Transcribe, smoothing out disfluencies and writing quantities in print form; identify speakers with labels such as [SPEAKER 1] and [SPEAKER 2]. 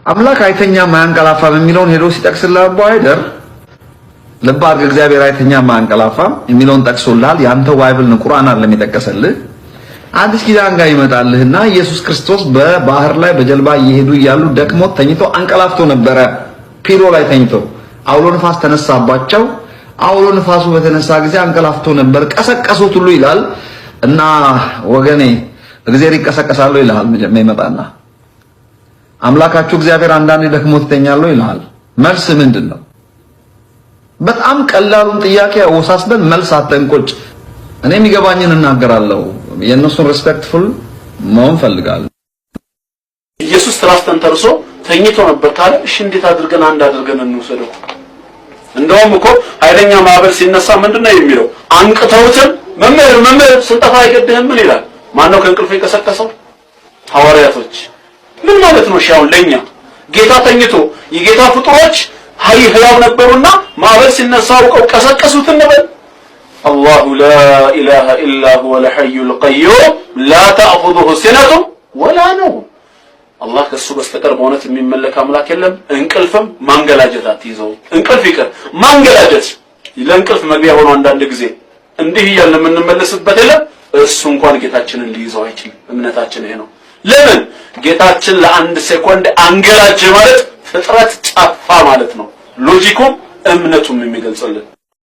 [SPEAKER 1] አምላክ አይተኛም አያንቀላፋም የሚለውን ሄዶ ሲጠቅስልህ አቦ አይደር ልብ አድርግ፣ እግዚአብሔር አይተኛም አያንቀላፋም የሚለውን ጠቅሶልሃል። ያንተው Bible ነው፣ ቁርአን አይደለም የጠቀሰልህ። አዲስ ኪዳን ጋር ይመጣልህና ኢየሱስ ክርስቶስ በባህር ላይ በጀልባ እየሄዱ እያሉ ደክሞት ተኝቶ አንቀላፍቶ ነበረ። Pillow ላይ ተኝቶ አውሎ ንፋስ ተነሳባቸው። አውሎ ንፋሱ በተነሳ ጊዜ አንቀላፍቶ ነበር፣ ቀሰቀሱት ሁሉ ይላል። እና ወገኔ፣ እግዚአብሔር ይቀሰቀሳሉ ይልሃል። መጀመሪያ ይመጣና አምላካችሁ እግዚአብሔር አንዳንዴ ደክሞት ይተኛል ይልሃል። መልስ ምንድን ነው? በጣም ቀላሉን ጥያቄ አወሳስበን መልስ አተንቆጭ። እኔ የሚገባኝን እናገራለሁ። የእነሱን respectful መሆን ፈልጋለሁ።
[SPEAKER 2] ኢየሱስ ትራስ ተንተርሶ ተኝቶ ነበር ካለ፣ እሺ እንዴት አድርገን አንድ አድርገን እንውሰደው? እንደውም እኮ ኃይለኛ ማዕበል ሲነሳ ምንድነው የሚለው? አንቅተውትም "መምህር፣ መምህር፣ ስንጠፋ አይገድህም?" ምን ይላል? ማነው ከእንቅልፉ የቀሰቀሰው? ሐዋርያቶች። ምን ማለት ነው? እሺ አሁን ለኛ ጌታ ተኝቶ የጌታ ፍጡሮች ሀይ ህያው ነበሩና ማዕበል ሲነሳ አውቀው ቀሰቀሱት እንበል? الله لا إله إلا هو الحي القيوم لا تأخذه سنة ولا نوم። አላህ ከሱ በስተቀር በእውነት የሚመለክ አምላክ የለም። እንቅልፍም ማንገላጀት አትይዘው። እንቅልፍ ይቅር ማንገላጀት ለእንቅልፍ መግቢያ ሆኖ አንዳንድ ጊዜ እንዲህ እያልን የምንመለስበት የለም። እሱ እንኳን ጌታችንን ሊይዘው አይችልም። እምነታችን ይሄ ነው። ለምን? ጌታችን ለአንድ ሴኮንድ አንገላጀ ማለት ፍጥረት ጠፋ ማለት ነው። Logic ኩም እምነቱም የሚገልጽልን።